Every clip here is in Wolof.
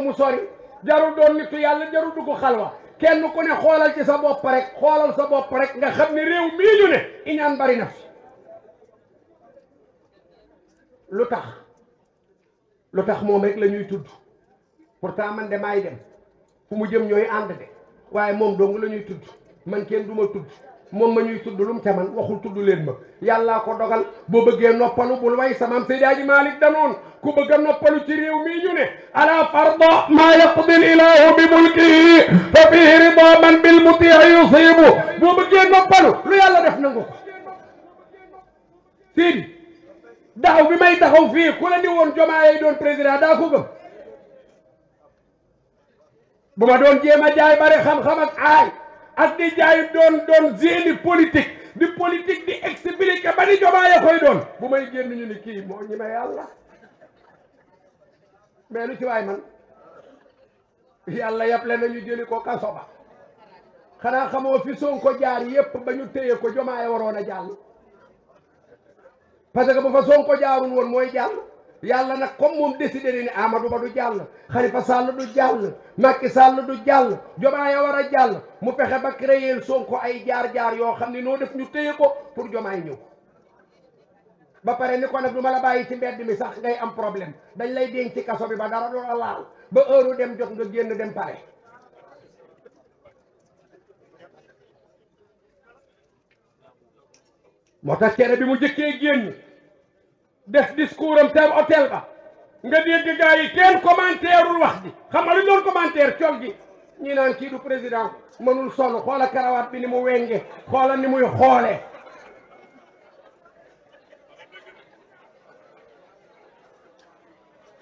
mu sori jarul doon nitu yàlla jarul dugg xalwa kenn ku ne xoolal ci sa bopp rek xoolal sa bopp rek nga xam ne réew mii ñu ne iñaan bari na fi lu tax moom rek la ñuy tudd pourtant man de maay dem fu mu jëm ñooy ànd de waaye moom dong la ñuy tudd man kenn du ma tudd moom ma ñuy tudd lu mu ca man waxul tudd leen ma yàllaa ko dogal boo bëggee noppalu bul way samaam Seydi Hadji Malick danoon ku bëgg a noppalu ci réew mii ñu ne ala farda maa yaqdi l ilahu bi mulkihi fa fihi rida man bil mutii yusibu boo bëggee noppalu lu yàlla def nangu ko Seydi daxaw bi may taxaw fii ku la ni woon Diomaye doon président daa ko gëm bu ma doon jéem a jaay bari xam-xam ak aay ak di jaay doon génie politique di politique di expliquer ba ni Diomaye koy doon bu may génn ñu ni kii moo ñi ma yàlla mais lu ci waay man yàlla yàppale nañu jëli ko kaso ba xanaa xamoo fi Sonko jaar yépp ba ñu téye ko Diomaye waroon a jàll parce que bu fa Sonko jaarul woon mooy jàll yàlla nag comme moom décidé ni Amadou Ba du jàll Khalifa Sall du jàll Macky Sall du jàll Diomaye war a jàll mu fexe ba créer Sonko ay jaar-jaar yoo xam ne noo def ñu téye ko pour Diomaye ñëw ba pare ni ko nag du ma la bàyyi ci mbedd mi sax ngay am problème dañ lay denc ci kaso bi ba dara du la laal ba heure dem jot nga génn dem pare moo tax kere bi mu jëkkee génn def discours am teem hôtel ba nga dégg gars yi kenn commentairul wax ji xam nga lu doon commentaire col gi ñi naan kii du président mënul sonn xoola karawaat bi ni mu wenge xoola ni muy xoole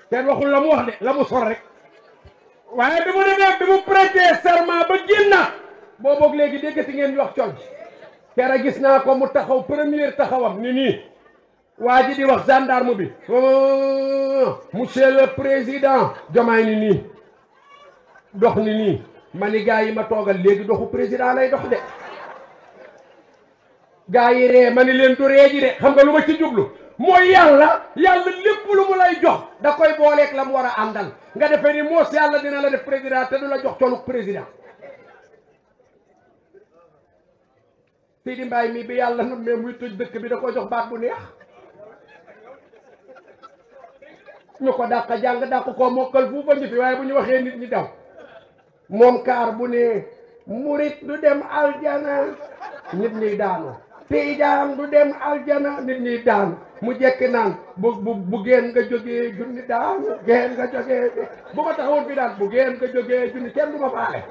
kenn waxul la mu wax de la mu sor rek waaye bi mu demee bi mu prêter serment ba génna boo boog léegi déggati ngeen ñu wax col gi kera gis naa ko mu taxaw première taxawam ni nii waa ji di wax gendarme bi monsieur le président Diomaye ni nii dox ni nii ma ni gars yi ma toogal léegi doxu président lay dox de gars yi ree ma ni leen du ree ji de xam nga lu ma ci jublu mooy yàlla lépp lu mu lay jox da koy booleeg la mu war a àndal nga defee ni moos yàlla dina la def président te du la jox coluk président Seydi Mbaye mi bi yàlla na mais muy tëj dëkk bi da ko jox baat bu neex ñu ko dàq jàng dàq ko mokkal fu ba fi waaye bu ñu waxee nit ñi daw moom kaar bu ne murit du dem aljana nit ñi daanu tijaan du dem aljana nit ñi daanu mu jekki naan bu geen nga jógee junni daanu geen nga jógee bu ma taxawoon fi daan bu geen nga jógee junni kenn du ma faale